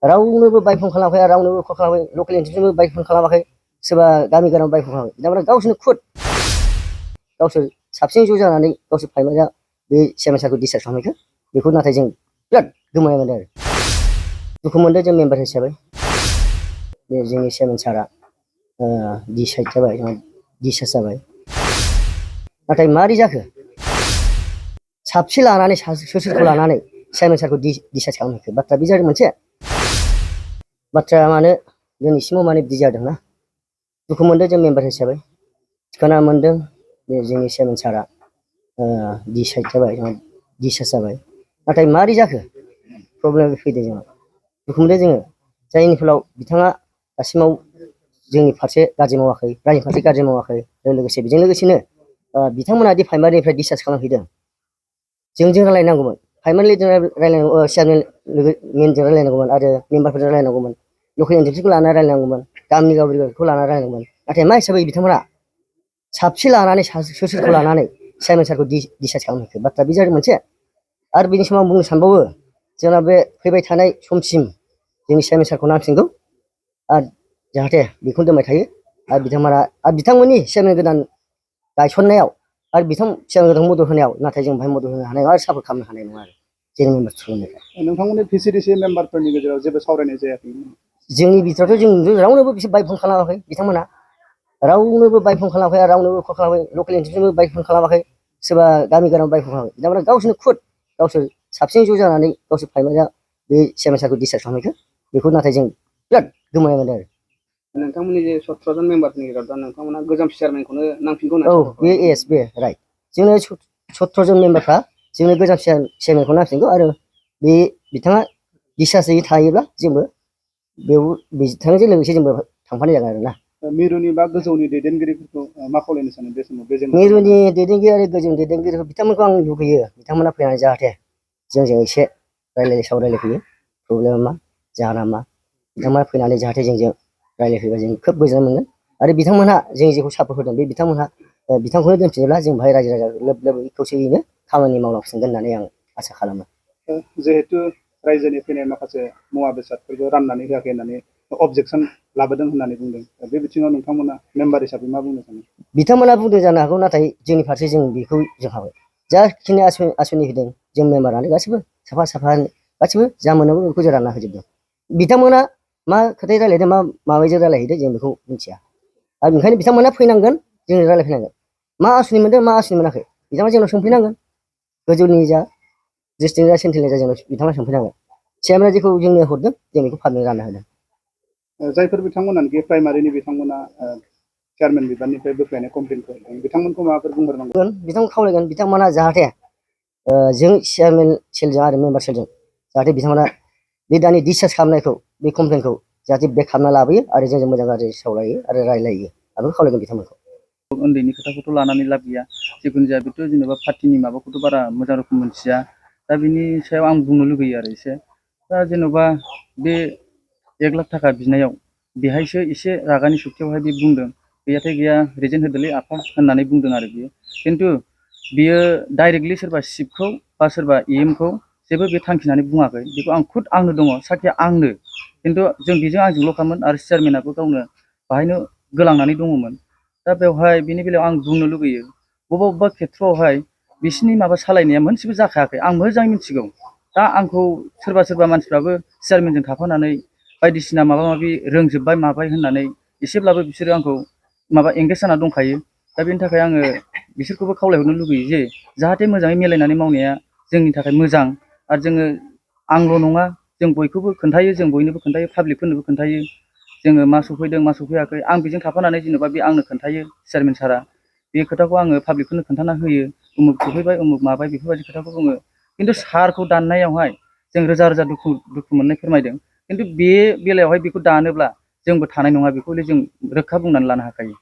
रावनोबो बायफन खालामाखै, रावनोबो कल खालामाखै, लकेल एनटिटिनोबो बायफन खालामाखै, सोरबा गामि गानाव बायफन खालामाखै। बिथांमोना गावसोरनो खुद गावसोर साबसिन ज' जानानै गावसोर फाइमाजा बे चेयारमेन सारखौ डिसचार्ज खालामनायखौ बेखौ नाथाय जों बिराद गोमोनाय मोनदों आरो दुखु मोनदों जों मेम्बार हिसाबै बे जोंनि चेयारमेन सारा डिसाइड जाबाय, डिसचार्ज जाबाय। नाथाय मारै जाखो साबसे लानानै सोरखौ लानानै चेयारमेन सारखौ डिसचार्ज खालामनायखो बाथ्रा बे जादों मोनसे बाथ्राया मानो दिनैसिमाव माने बिदि जादोंना दुखु मोनदों जों मेम्बार हिसाबै खोनानो मोनदों बे जोंनि चेयारमेन सारा डिसाइड जाबाय, डिसचार्ज जाबाय। नाथाय मारै जाखो प्रब्लेम फैदों जोंनाव दुखु मोनदों जोङो जायनि फलाव बिथाङा दासिमाव जोंनि फारसे गाज्रि मावाखै, रायजोनि फारसे गाज्रि मावाखै। लोगोसे बेजों लोगोसेनो बिथांमोना दि प्राइमारिनिफ्राय डिसचार्ज खालामहैदों जोंजों रायलायनांगौमोन, प्राइमारिजों रायलायनांगौ, चेयारमेन मेनजों रायलायनांगौमोन आरो मेम्बारफोरजों रायलायनांगौमोन, लकेल एनटिटिखौ लानानै रायलायनांगौमोन, गामिनि गावखौ लानानै रायलायनांगौमोन। नाथाय मा हिसाबै बिथांमोना साबसे लानानै सोरखौ लानानै चेयारमेन सारखौ डिसचार्ज खालामनायखो बाथ्रा बे जादों मोनसे। आरो बेनि समाव आं बुंनो सानबावो जोंना बे फैबाय थानाय समसिम जोंनि चेयारमेन सारखौ नांफिनगौ आरो जाहाथे बेखौ दोनबाय थायो आरो बिथांमोना आरो बिथांमोननि चेयारमेन गोदान गायसननायाव आरो बिथां चेयारमेन गोदान मदद होनायाव नाथाय जों बाहाय मदद होनो हानाय नङा आरो सापर्ट खालामनो हानाय नङा आरो जोंनि मेम्बार थुलुंगानिफ्राय। नोंथांमोननि भिसिडिसि मेम्बारफोरनि गेजेराव जेबो सावरायनाय जायाखै? जोंनि बिथोरावथ' जों रावनोबो बिसोर बायफन खालामाखै, बिथांमोना रावनोबो बायफन खालामाखै, रावनोबो कल खालामाखै, लकेल एनटिटिनोबो बायफन खालामाखै, सोरबा गामि गानाव बायफन खालामाखै। बिथांमोना गावसोरनो खुद गावसोर साबसिन ज' जानानै गावसोर फाइमाजा बे चेयारमेन सारखौ डिसचार्ज खालामनायखौ बेखौ नाथाय जों बिराद गोमोनाय मोनदों आरो नोंथांमोननि जे 17 जन मेम्बारनि गेजेराव दा नोंथांमोना गोजाम चेयारमेनखौनो नांफिनगौ होनना औ बे एस बे राइट जोंनो 17 जन मेम्बारफ्रा जोंनो गोजाम चेयारमेनखौ नांफिनगौ आरो बे बिथाङा डिसचार्जयै थायोब्ला जोंबो बेयाव बिथांजों लोगोसे जोंबो थांफानाय जागोन आरो ना। मिरुनि बा गोजौनि दैदेनगिरिफोरखौ मा खावलायनो सानो बे समाव? मिरुनि दैदेनगिरि आरो गोजौनि दैदेनगिरिखौ बिथांमोनखौ आं लुगैयो बिथांमोना फैनानै जाहाथे जोंजों एसे सावरायलायफैयो प्रब्लेमा मा जाहोना मा बिथांमोना फैनानै जाहाथे जोंजों रायलायफैबा जों खोब गोजोननाय मोनगोन आरो बिथांमोनहा जों जेखौ सापर्ट होदों बे बिथांमोनहा बिथांखौनो दोनफिनोब्ला जों बाहाय रायजो राजा लोब लोबै खौसेयैनो खामानि मावलांफिनगोन होननानै आं आसा खालामो। जिहेतु रायजोनि फैनाय माखासे मुवा बेसादफोरखौ राननानै होआखै होननानै अबजेक्सन लाबोदों होननानै बुंदों, बे बिथिङाव नोंथांमोना मेम्बार हिसाबै मा बुंनो सानो? बिथांमोना बुंदों जानो हागौ नाथाय जोंनि फारसे जों बेखौ जों हाबाय जाखिनि आसनि होदों जों मेम्बारानो गासिबो साफा गासिबो जा मोननांगौ बेखौ जों रानना होजोबदों। बिथांमोना मा खोथाय रायलायदों मा माबायजों रायलायहैदों जों बेखौ मिथिया आरो ओंखायनो बिथांमोना फैनांगोन जों रायलायफैनांगोन मा आसनि मोनदों मा आसनि मोनाखै बिथांमोना जोंनाव सोंफैनांगोन, गोजौनि जा डिस्ट्रिक्ट जा सेन्ट्रेलनि जा जोंनाव बिथांमोना सोंफैनांगोन। चेयारमेना जेखौ जोंनो हरदों जों बेखौ फारनै रानना होदों। जायफोर बिथांमोनानोखि प्राइमारिनि बिथांमोना चेयारमेन बिबाननिफ्राय बोख्लायनाय कमप्लेनखौ बिथांमोनखौ माबाफोर बुंहरनांगौ? बिथांमोनखौ खावलायगोन बिथांमोना जाहाथे जों चेयारमेन सेलजों आरो मेम्बार सेलजों जाहाथे बिथांमोना बे दानि डिसचार्ज खालामनायखौ बे कमप्लेनखौ जाहाथे बेक खालामना लाबोयो आरो जोंजों मोजां गाज्रि सावरायो आरो रायलायो आरो खावलायगोन बिथांमोनखौ। उन्दैनि खोथाखौथ' लानानै लाब गैया, जिखुनु जाया बेथ' जेनेबा पार्टिनि माबाखौथ' बारा मोजां रोखोम मोनथिया। दा बिनि सायाव आं बुंनो लुगैयो आरो एसे दा जेन'बा बे 1 लाख थाखा बिनायाव बेहायसो एसे रागानि सुख्थियावहाय बे बुंदों गैयाथाय गैया रिजेन्ट होदोलै आफा होननानै बुंदों आरो बियो, खिन्थु बियो डाइरेक्टलि सोरबा सिफखौ बा सोरबा EMखौ जेबो बे थांखिनानै बुङाखै। बेखौ आं खुद आंनो दङ साखिया आंनो, खिन्थु जों बेजों आंजोंल'खामोन आरो चेयारमेनाबो गावनो बाहायनो गोलांनानै दङमोन। दा बेवहाय बेनि बेलायाव आं बुंनो लुगैयो बबेबा खेथ्रआवहाय बिसिनि माबा सालायनाया मोनसेबो जाखायाखै आं मोजाङै मिथिगौ। दा आंखौ सोरबा मानसिफ्राबो चेयारमेनजों थाफानानै बायदिसिना माबा माबि रोंजोबबाय माबाय होननानै एसेब्लाबो बिसोरो आंखौ माबा एंगेज जाना दंखायो। दा बेनि थाखाय आङो बिसोरखौबो खावलायहरनो लुगैयो जे जाहाथे मोजाङै मिलायनानै मावनाया जोंनि थाखाय मोजां आरो जोङो आंल' नङा जों बयखौबो खोन्थायो, जों बयनोबो खोन्थायो, पाब्लिकफोरनोबो खोन्थायो जोङो मा सफैदों मा सफैयाखै। आं बेजों थाफानानै जेनेबा बे आंनो खोन्थायो चेयारमेन सारा, बे खोथाखौ आङो पाब्लिकफोरनो खोन्थाना होयो उमुक सफैबाय उमुक माबाय बेफोरबायदि खोथाखौ बुङो। खिन्थु सारखौ दाननायावहाय जों रोजा दुखु मोननाय फोरमायदों, खिन्थु बे बेलायावहाय बेखौ दानोब्ला जोंबो थानाय नङा बेखौ जों रोखा बुंनानै लानो हाखायो।